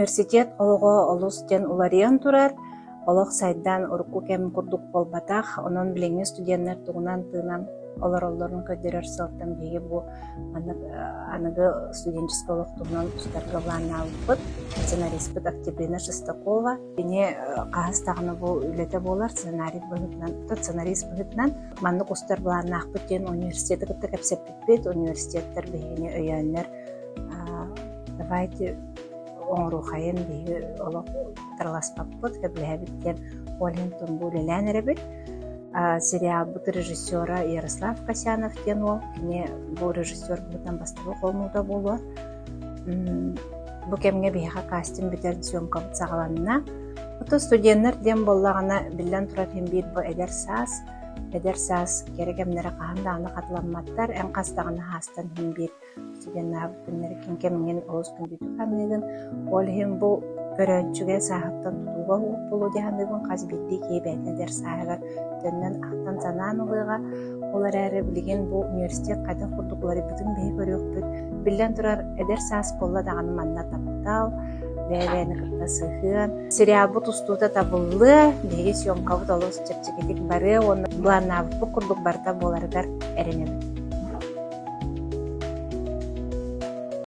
Университет олоҕо олус диэн уларыйан турар, олох сайдан урукку кэм курдук буолбатах, онон билиҥҥи студеннар тугунан тыынан олороллорун көрдөрөр сыалтан биһиги бу маннык аныгы студенческай олох туһунан устарга былааннаабыппыт. Сценариспыт Октябрина Шестакова. Кини хаһыс даҕаны бу үлэтэ буолар сценарий быһыытынан, сценарист быһыытынан маннык устар былааннаахпыт диэн университеты кытта кэпсэппиппит. Университеттар биһигини өйөөннөр давайте оҥоруохайын биһиги олох тараласпаппыт, сөбүлэһэбит диэн ол иһин бу үлэлээн эрэбит. Сериалбыт режиссера Ярослав Касьянов диэн уол, кини бу режиссер быһыытынан бастакы холонуута буолуо. Бу кэмҥэ биһиэхэ кастинг бүтэр съемкабыт саҕаланна. Ото студеннар диэн буоллаҕына, биллэн турар иһин биир бу эдэр саас, эдэр саас кэрэ кэмнэрэ хаһан даҕаны хатыламматтар, эн хас даҕаны хаастан иһин биир Студеннаабыт күннэри ким кэмҥин олус күндүтүк саныыгын. Ол иһин бу көрөөччүгэ сааһыттан тутууга уһук буолуо дии саныыбын. Хас биирдии киһи бэйэтин эдэр сааһыгар төннөн ахтан-санаан ылыаҕа. Ол эрээри билигин бу университет хайдах курдук уларыйбытын биһи көрүөхпүт. Биллэн турар, эдэр саас буолла даҕаны манна таптал, бэйэ-бэйэни кытта сыһыан. Сериалбыт устуута табыллыа, биһиги съемкабыт олус чэпчэкитик барыа уонна былааннаабыппыт курдук барыта буоларыгар эрэнэбит.